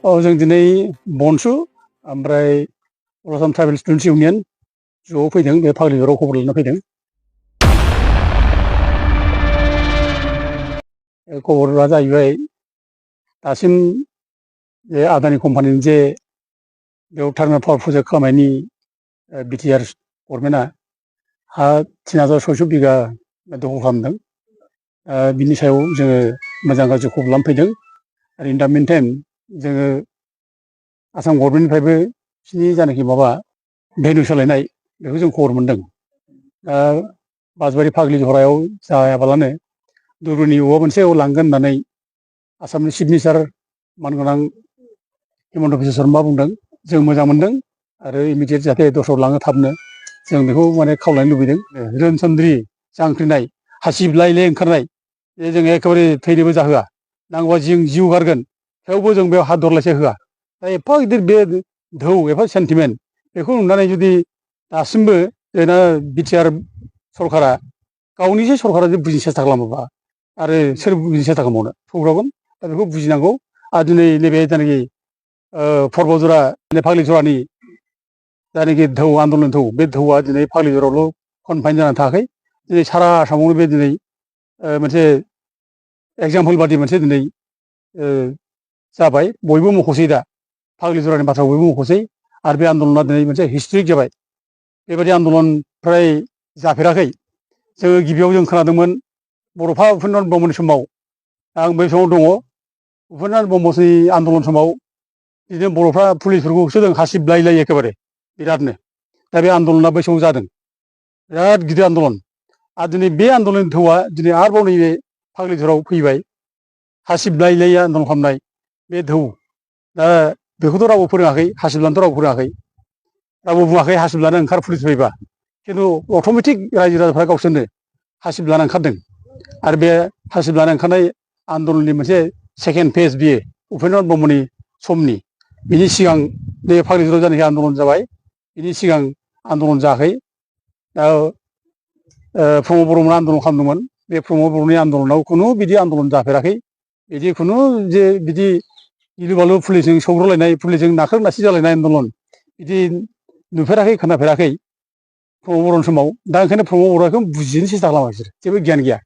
जों दिनै बनसु ओमफ्राय अल आसाम ट्राइबेल स्टुडेन्टस इउनियन ज' फैदों बे फाग्लिजराव खबर लानो फैदों। खबरा जाहैबाय दासिम जे आदानि कम्पानिनि जे बेयाव टार्मिनेल पावार प्रजेक्ट खालामनायनि बिटिआर गभर्नमेन्टआ हा 3600 बिगा दखल खालामदों। बिनि सायाव जोङो मोजां गाज्रि खबर लानो फैदों आरो इन दा मिन टाइम जोङो आसाम गभर्नमेन्टनिफ्रायबो बिसिनि जानाखि माबा भेन्यु सोलायनाय बेखौ जों खबर मोन्दों। बासबारि फाग्लि जरायाव जायाबालानो दुब्रिनि बबेबा मोनसेयाव लांगोन होननानै आसामनि चिफ मिनिस्टार मानगोनां हिमन्त बिश्व शर्मा बुंदों। जों मोजां मोनदों आरो इमिडियेट जाहाथे दस्रायाव लाङो थाबनो जों बेखौ माने खावलायनो लुबैदों। रोनसोन्द्रि जांख्रिनाय हासिबलायले ओंखारनाय बे जों एखेबारे थैनोबो जाहोआ, नांगौबा जों जिउ गारगोन थेवबो जों बेयाव हात दरलायसे होआ। दा एफा गिदिर बे धौ एफा सेन्टिमेन्ट बेखौ नुनानै जुदि दासिमबो जोंना बिटिआर सरकारा गावनिसो सरकारा जुदि बुजिनो सेस्था खालामोबा आरो सोर बुजिनो सेस्था खालामबावनो सौग्रावगोन। दा बेखौ बुजिनांगौ। आरो दिनै नैबे जायनाखि पर्बतजरा फाग्लिजरानि जायनाखि धौ आन्दलन धौ बे धौआ दिनै फाग्लिजरावल' कनफाइन जानानै थायाखै, दिनै सारा आसामावनो बे दिनै मोनसे एगजामपोल बादि मोनसे दिनै जाबाय। बयबो मख'सै दा फाग्लिजरानि बाथ्राखौ बयबो मख'सै आरो बे आन्दलना दिनै मोनसे हिस्ट्रिक जाबाय। बेबायदि आन्दलन फ्राय जाफेराखै। जोङो गिबियाव जों खोनादोंमोन बड'फा उपेन्द्रनाथ ब्रह्मनि समाव, आं बै समाव दङ। उपेन्द्रनाथ ब्रह्मनि आन्दलन समाव बिदिनो बर'फ्रा पुलिसफोरखौ होसोदों हासिबलायलाय एखेबारे बिरादनो। दा बे आन्दलना बै समाव जादों, बिराद गिदिर आन्दलन। आरो दिनै बे आन्दलननि धौआ दिनै आरोबाव नैबे फाग्लिजराव फैबाय, हासिबलायलाय आन्दलन खालामनाय बे धौ। दा बेखौथ' रावबो फोरोङाखै, हासिब लानोथ' रावबो फोरोङाखै, रावबो बुङाखै हासिब लानो ओंखार पुलिस फैबा। खिन्थु अट'मेटिक रायजो राजाफ्रा गावसोरनो हासिब लाना ओंखारदों। आरो बे हासिब लाना ओंखारनाय आन्दलननि मोनसे सेकेन्ड फेज बियो उपेन्द्रनाथ ब्रह्मनि समनि। बिनि सिगां बे फाग्लिजराव जायनाखि आन्दलन जाबाय बिनि सिगां आन्दलन जायाखै। दा प्रमद बर'मोना आन्दलन खालामदोंमोन। बे प्रमद बर'नि आन्दलनाव खुनु बिदि आन्दलन जाफेराखै। बिदि खुनु जे बिदि गिलु बालु पुलिसजों सौग्रावलायनाय, पुलिसजों नाख्रां नासि जालायनाय आन्दलन बिदि नुफेराखै, खोनाफेराखै प्रमद बर'नि समाव। दा ओंखायनो प्रमद बर'खौ बुजिनो सेस्था खालामा बिसोर, जेबो गियान गैया।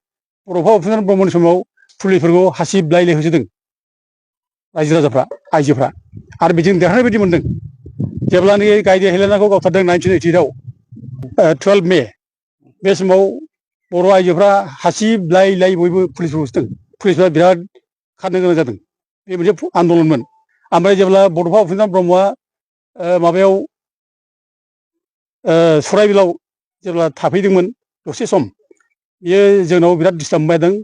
बड'फा उपेन्द्रनाथ ब्रह्मनि समाव पुलिसफोरखौ हासिबलायलाय होसोदों रायजो राजाफ्रा, आइजोफ्रा, आरो बेजों देरहानाय बायदि मोनदों। जेब्लानोखि गायदे हेलेनाखौ गावथारदों 1988आव 12 मे, बे समाव बर' आइजोफ्रा हासिबलायलाय बयबो पुलिसफोरखौ होसोदों। पुलिसफ्रा बिराद खारनो गोनां जादों। बे मोनसे आन्दलनमोन। ओमफ्राय जेब्ला बड'फा उपेन्द्रनाथ ब्रह्मआ माबायाव सराइबिलाव जेब्ला थाफैदोंमोन दसे सम, बियो जोंनाव बिराद डिस्टार्ब मोनबाय थादों।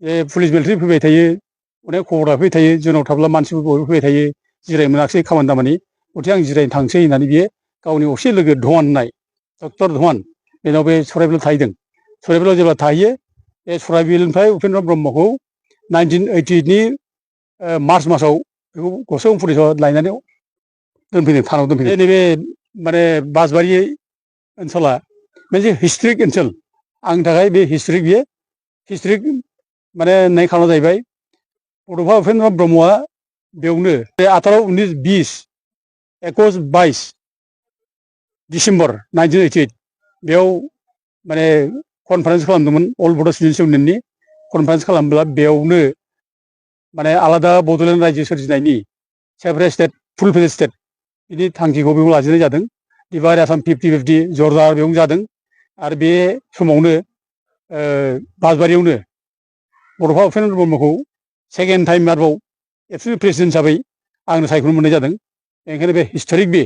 जे पुलिस मिलिटारि फैबाय थायो, अनेक खबर लाफैबाय थायो, जोंनाव थाब्ला मानसिफोर बयबो फैबाय थायो, जिरायनो मोनाखिसै खामानि दामानि, गथिखे आं जिरायनो थांसै होननानै बियो गावनि असे लोगो धवान होननाय, डक्टर धवान, बेनाव बे सराइबिलाव थाहैदों। सराइबिलाव जेब्ला थाहैयो, बे सराइबिलनिफ्राय उपेन्द्रनाथ ब्रह्मखौ 1988नि मार्च मासाव बेखौ गसाइगाव पुलिसाव लायनानै दोनफैदों, थानाव दोनफैदों। नैबे माने बासबारि ओनसोला मोनसे हिस्ट्रिक ओनसोल। आंनि थाखाय बे हिस्ट्रिक, बियो हिस्ट्रिक माने होननाय खारना जाहैबाय बड'फा उपेन्द्रनाथ ब्रह्मआ बेयावनो 18, 19, 20, 21, 22 डिसेम्बर 1988 बेयाव माने कनफारेन्स खालामदोंमोन। अल बड' स्टुडेन्टस इउनियननि कनफारेन्स खालामब्ला बेयावनो माने आलादा बड'लेण्ड रायजो सोरजिनायनि सेपारेट स्टेट, फुल फ्लेज स्टेट बिनि थांखिखौ बेयाव लाजेननाय जादों। डिभाइड आसाम 50-50 जरदार बेयावनो जादों। आरो बे समावनो बासबारियावनो बड'फा उपेन्द्रनाथ ब्रह्मखौ सेकेन्ड टाइम आरोबाव एबसुयेट प्रेसिडेन्ट हिसाबै आंनो सायख'नो मोननाय जादों। ओंखायनो बे हिस्ट'रिक बे।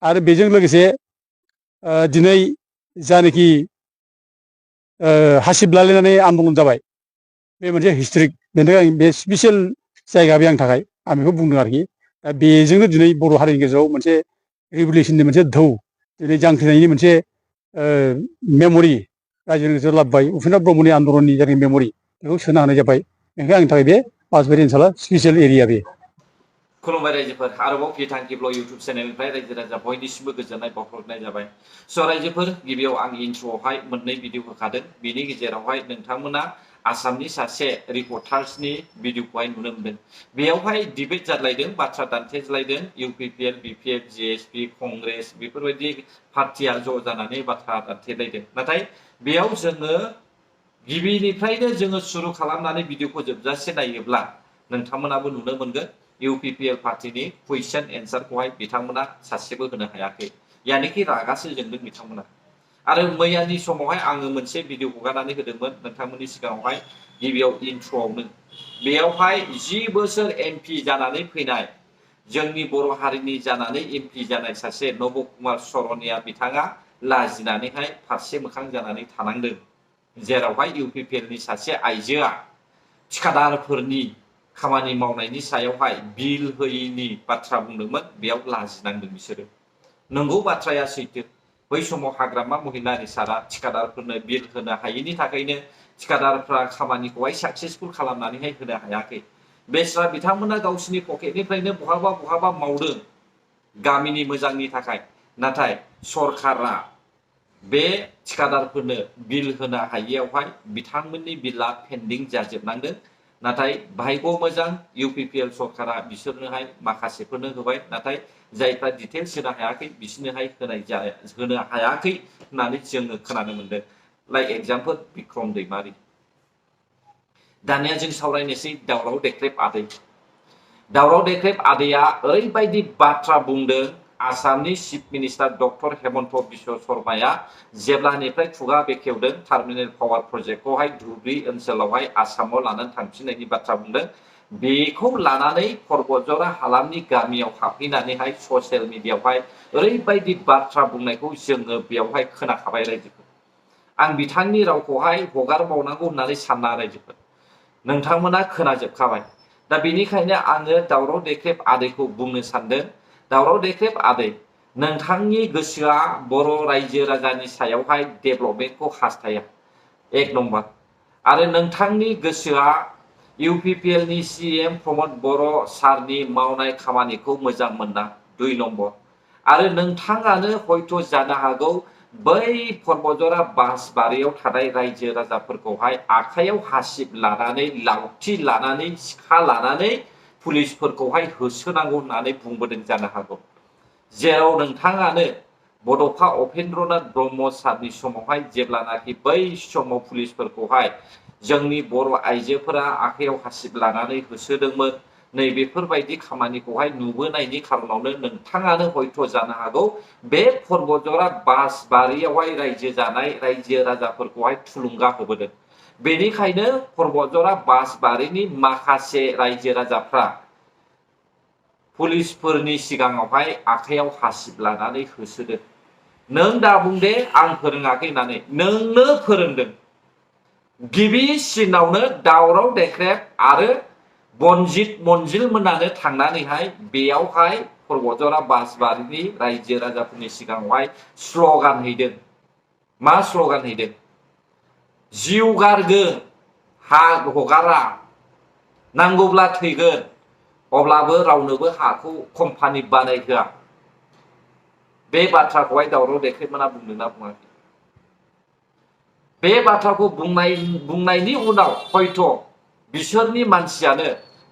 आरो बेजों लोगोसे दिनै जानाखि हासिब लालायनानै आन्दलन जाबाय, बे मोनसे हिस्ट'रिक। बेनि थाखाय बे स्पेसियेल जायगा बे आंनि थाखाय, आं बेखौ बुंदों आरोखि। दा बेजोंनो दिनै बर' हारिनि गेजेराव मोनसे रिभलिउसननि मोनसे धौ, दिनै जांख्रिनायनि मोनसे मेम'रि रायजोनि गेजेराव लाबोबाय। उपेन्द्रनाथ ब्रह्मनि आन्दलननि जायनाखि मेम'रि बेखौ सोनो हानाय जाबाय। ओंखायनो आंनि थाखाय बे बासबारि ओनसोला स्पेसियेल एरिया बे। खुलुमबाय रायजोफोर, आरोबाव बिथांखि ब्लग इउटुब चेनेलनिफ्राय रायजो राजा बयनिसिमबो गोजोननाय बावहरनाय जाबाय। स' रायजोफोर, गिबियाव आं इन्ट्र'आवहाय मोननै भिडिअ होखादों। बिनि गेजेरावहाय नोंथांमोना आसामनि सासे रिपर्टार्सनि भिडिअखौहाय नुनो मोनदों। बेयावहाय डिबेट जालायदों, बाथ्रा दान्थेज्लायदों, इउपिपिएल, बिपिएफ, जिएसपि, कंग्रेस बेफोरबायदि पार्टिया ज' जानानै बाथ्रा दान्थेलायदों। नाथाय बेयाव जोङो गिबिनिफ्रायनो जोङो सुरु खालामनानै भिडिअखौ जोबजासे नायोब्ला नोंथांमोनाबो नुनो मोनगोन इउपिपिएल पार्टिनि कुइसन एन्सारखौहाय बिथांमोना सासेबो होनो हायाखै। यानिखि रागासो जोंदों बिथांमोना। आरो मैयानि समावहाय आङो मोनसे भिडिअ हगारनानै होदोंमोन नोंथांमोननि सिगाङावहाय गिबियाव इन्ट्र'आवनो। बेयावहाय 10 बोसोर एमपि जानानै फैनाय जोंनि बर' हारिनि जानानै एमपि जानाय सासे नब कुमार शरनिया बिथाङा लाजिनानैहाय फारसे मोखां जानानै थानांदों। जेरावहाय इउपिपिएलनि सासे आइजोआ थिखादारफोरनि खामानि मावनायनि सायावहाय बिल होयिनि बाथ्रा बुंदोंमोन, बेयाव लाजिनांदों बिसोरो। नंगौ बाथ्राया सैथो। बै समाव हाग्रामा महिलारि सारा थिखादारफोरनो बिल होनो हायैनि थाखायनो थिखादारफ्रा खामानिखौहाय साक्सेसफुल खालामनानैहाय होनो हायाखै। बेस्रा बिथांमोना गावसिनि पकेटनिफ्रायनो बहाबा बहाबा मावदों गामिनि मोजांनि थाखाय। नाथाय सरकारा बे थिखादारफोरनो बिल होनो हायैयावहाय बिथांमोननि बिला पेन्डिं जाजोबनांदों। नाथाय भाग्य मोजां इउपिपिएल सरकारा बिसोरनोहाय माखासेफोरनो होबाय। नाथाय जायफ्रा डिटेल्स होनो हायाखै बिसोरनोहाय होनो हायाखै होननानै जोङो खोनानो मोनदों। लाइक एग्जाम्पल बिक्रम दैमारि। दानिया जों सावरायनोसै दावराव देख्रेब आदै। दावराव देख्रेब आदैया ओरैबायदि बाथ्रा बुंदों, आसामनि chief minister doctor Himanta Biswa शर्माया जेब्लानिफ्राय खुगा बेखेवदों टार्मिनेल पावार प्रजेक्टखौहाय धुबरी ओनसोलावहाय आसामाव लानानै थांफिननायनि बाथ्रा बुंदों। बेखौ लानानै पर्बतजरा हालामनि गामियाव हाबफैनानैहाय ससियेल मिडियायावहाय ओरैबायदि बाथ्रा बुंनायखौ जोङो बेयावहाय खोनाखाबाय रायजोफोर। आं बिथांनि रावखौहाय हगारबावनांगौ होननानै साना रायजोफोर। नोंथांमोना खोनाजोबखाबाय। दा बेनिखायनो आङो दावराव देख्रेब आदैखौ बुंनो सानदों, दावराव देख्रेब आदै, नोंथांनि गोसोआ बर' रायजो राजानि सायावहाय डेभेलपमेन्टखौ हास्थाया, 1 नम्बर। आरो नोंथांनि गोसोआ इउपिपिएलनि सिएम प्रमद बर' सारनि मावनाय खामानिखौ मोजां मोना, 2 नम्बर। आरो नोंथाङानो हयथ' जानो हागौ बै पर्बतजरा बासबारियाव थानाय रायजो राजाफोरखौहाय आखायाव हासिब लानानै, लावथि लानानै, सिखा लानानै पुलिसफोरखौहाय होसोनांगौ होननानै बुंबोदों जानो हागौ। जेराव नोंथाङानो बड'फा उपेन्द्रनाथ ब्रह्म सारनि समावहाय जेब्लानाखि बै समाव पुलिसफोरखौहाय जोंनि बर' आइजोफोरा आखायाव हासिब लानानै होसोदोंमोन, नैबेफोरबायदि खामानिखौहाय नुबोनायनि खारनावनो नोंथाङानो हयथ' जानो हागौ बे पर्बतजरा बासबारियावहाय रायजो जानाय रायजो राजाफोरखौहाय थुलुंगा होबोदों। बेनिखायनो पर्बतजरा बासबारिनि माखासे रायजो राजाफ्रा पुलिसफोरनि सिगाङावहाय आखायाव हासिब लानानै होसोदों। नों दा बुं दे आं फोरोङाखै होननानै, नोंनो फोरोंदों। गिबिसिनावनो दावराव देख्रेब आरो बनजित मन्जिल मोनानो थांनानैहाय बेयावहाय पर्बतजरा बासबारिनि रायजो राजाफोरनि सिगाङावहाय स्ल'गान हैदों। मा स्ल'गान हैदों? जिउ गारगोन, हा हगारा, नांगौब्ला थैगोन, अब्लाबो रावनोबो हाखौ कम्पानि बानायहोआ। बे बाथ्राखौहाय दावराव देख्रेबमोना बुंदोंना बुङाखै? बे बाथ्राखौ बुंनायनि उनाव हयथ' बिसोरनि मानसियानो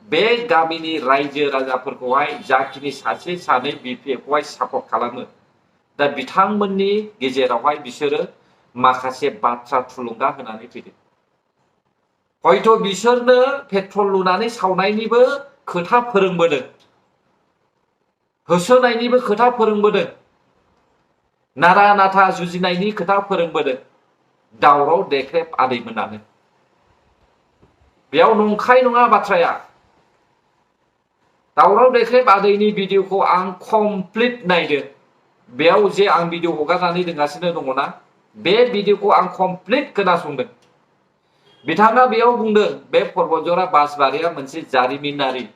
बे गामिनि रायजो राजाफोरखौहाय जाखिनि सासे सानै बिपिएफखौहाय सापर्ट खालामो, दा बिथांमोननि गेजेरावहाय बिसोरो माखासे बाथ्रा थुलुंगा होनानै फैदों। हयथ' बिसोरनो पेट्रल लुनानै सावनायनिबो खोथा फोरोंबोदों, होसोनायनिबो खोथा फोरोंबोदों, नारा नाथा जुजिनायनि खोथा फोरोंबोदों दावराव देख्रेब आदैमोनानो। बेयाव नंखाय नङा बाथ्राया। दावराव देख्रेब आदैनि भिडिअखौ आं कमप्लिट नायदों। बेयाव जे आं भिडिअ हगारनानै दोनगासिनो दङना, बे भिडिअखौ आं कमप्लिट खोनासंदों। बिथाङा बेयाव बुंदों बे पर्बतजरा बासबारिया मोनसे जारिमिनारि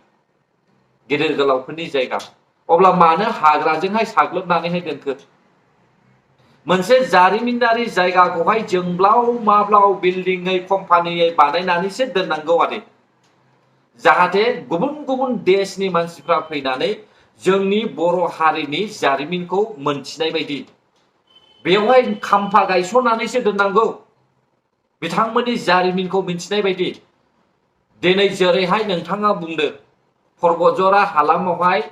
गेदेर गोलावफोरनि जायगा। अब्ला मानो हाग्राजोंहाय साग्लोबनानैहाय दोनखो? मोनसे जारिमिनारि जायगाखौहाय जोंब्लाव माब्लाव बिल्डिङै कम्पानियै बानायनानैसो दोननांगौ आरो जाहाथे गुबुन गुबुन देशनि मानसिफ्रा फैनानै जोंनि बर' हारिनि जारिमिनखौ मोनथिनाय बायदि बेवहाय खाम्फा गायसननानैसो दोननांगौ। बिथांमोननि जारिमिनखौ मिथिनाय बायदि दिनै जेरैहाय नोंथाङा बुंदों पर्बतजरा हालामावहाय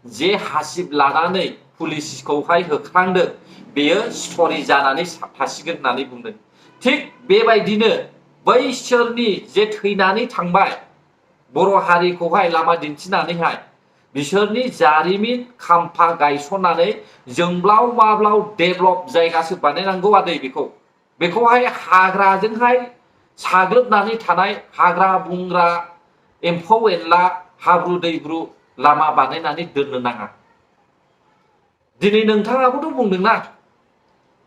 जे हासिब लानानै पुलिसखौहाय होख्रांदों बेयो स्ट'रि जानानै थासिगोन होननानै बुंदों। थिग बेबायदिनो बैसोरनि जे थैनानै थांबाय बर' हारिखौहाय लामा दिन्थिनानैहाय बिसोरनि जारिमिन खाम्फा गायसननानै जोंब्लाव माब्लाव डेभलप जायगासो बानायनांगौ आदै बेखौहाय हाग्राजोंहाय साग्लोबनानै थानाय हाग्रा बंग्रा एम्फौ एनला हाब्रु दैब्रु लामा बानायनानै दोननो नाङा। दिनै नोंथाङाबोथ' बुंदोंना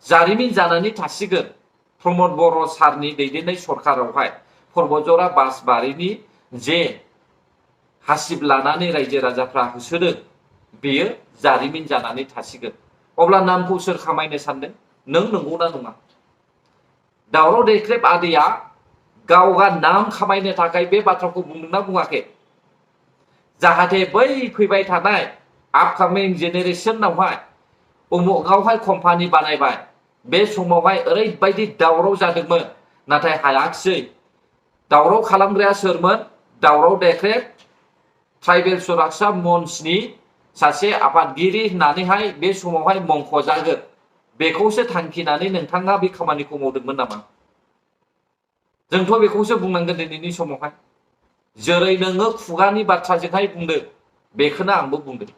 जारिमिन जानानै थासिगोन प्रमद बर' सारनि दैदेननाय सरखारावहाय पर्बतजरा बासबारिनि जे हासिब लानानै रायजो राजाफ्रा होसोदों बेयो जारिमिन जानानै थासिगोन। अब्ला नामखौ सोर खामायनो सानदों? नों नंगौना नङा? दावराव देख्रेब आदैया गावहा नाम खामायनो थाखाय बे बाथ्राखौ बुंदोंना बुङाखै? जाहाथे बै फैबाय थानाय आपकामिं जेनेरेसनावहाय उमुगावहाय कम्पानि बानायबाय बे समावहाय ओरैबायदि दावराव जादोंमोन नाथाय हायाखिसै। दावराव खालामग्राया सोरमोन? दावराव देख्रेब ट्राइबेल सुरक्षा मन्चनि सासे आफादगिरि होननानैहाय बे समावहाय मंख'जागोन। बेखौसो थांखिनानै नोंथाङा बे खामानिखौ मावदोंमोन नामा? जोंथ' बेखौसो बुंनांगोन दिनैनि समावहाय। जेरै नोङो खुगानि बाथ्राजोंहाय बुंदों बेखौनो आंबो बुंदों।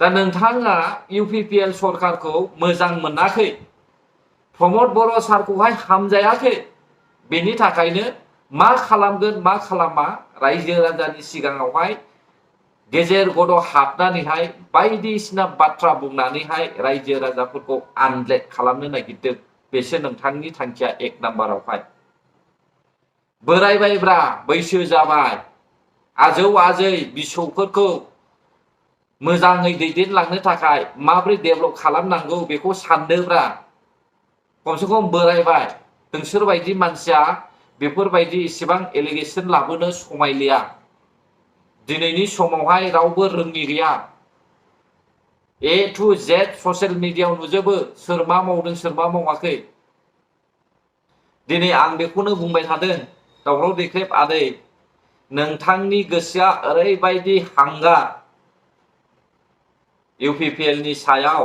दा नोंथाङा इउपिपिएल सरकारखौ मोजां मोनाखै, प्रमद बर' सारखौहाय हामजायाखै, बेनि थाखायनो मा खालामगोन मा खालामा रायजो राजानि सिगाङावहाय गेजेर गद' हाबनानैहाय बायदिसिना बाथ्रा बुंनानैहाय रायजो राजाफोरखौ आनलेट खालामनो नागिरदों। बेसो नोंथांनि थांखिया एक नाम्बारावहाय। बोरायबायब्रा, बैसो जाबाय, आजौ आजै बिसौफोरखौ मोजाङै दैदेनलांनो थाखाय माबोरै डेभेलप खालामनांगौ बेखौ सानदोब्रा। खमसे खम बोरायबाय, नोंसोर बायदि मानसिया बेफोरबायदि इसेबां एलिगेसन लाबोनो समायलिया। दिनैनि समावहाय रावबो रोङि गैया। ए टु जेड ससियेल मिडियायाव नुजोबो सोर मा मावदों सोर मा मावाखै। दिनै आं बेखौनो बुंबाय थादों दावराव देख्रेब आदै, नोंथांनि गोसोआ ओरैबायदि हांगार इउपिपिएलनि सायाव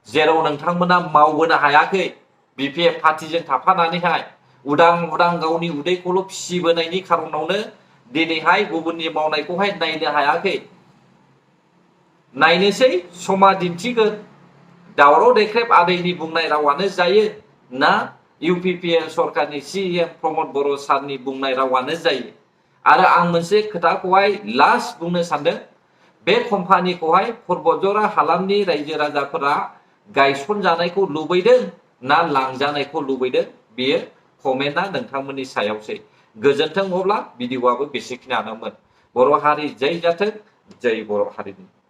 जेराव नोंथांमोना मावबोनो हायाखै बिपिएफ पार्टिजों थाफानानैहाय उदां उदां गावनि उदैखौल' फिसिबोनायनि खारनावनो दिनैहाय गुबुननि मावनायखौहाय नायनो हायाखै। नायनोसै, समा दिन्थिगोन दावराव देख्रेब आदैनि बुंनाय रावानो जायो ना इउपिपिएल सरकारनि सिएम प्रमद बर' सारनि बुंनाय रावानो जायो। आरो आं मोनसे खोथाखौहाय लास्ट बुंनो सानदों, बे कम्पानिखौहाय पर्बतजरा हालामनि रायजो राजाफोरा गायसनजानायखौ लुबैदों ना लांजानायखौ लुबैदों बेयो कमेन्टआ नोंथांमोननि सायावसै। गोजोन्थों। अब्ला भिडिअ'आबो बेसेखिनियानोमोन। बर' हारि जै जाथों, जै बर' हारिनि।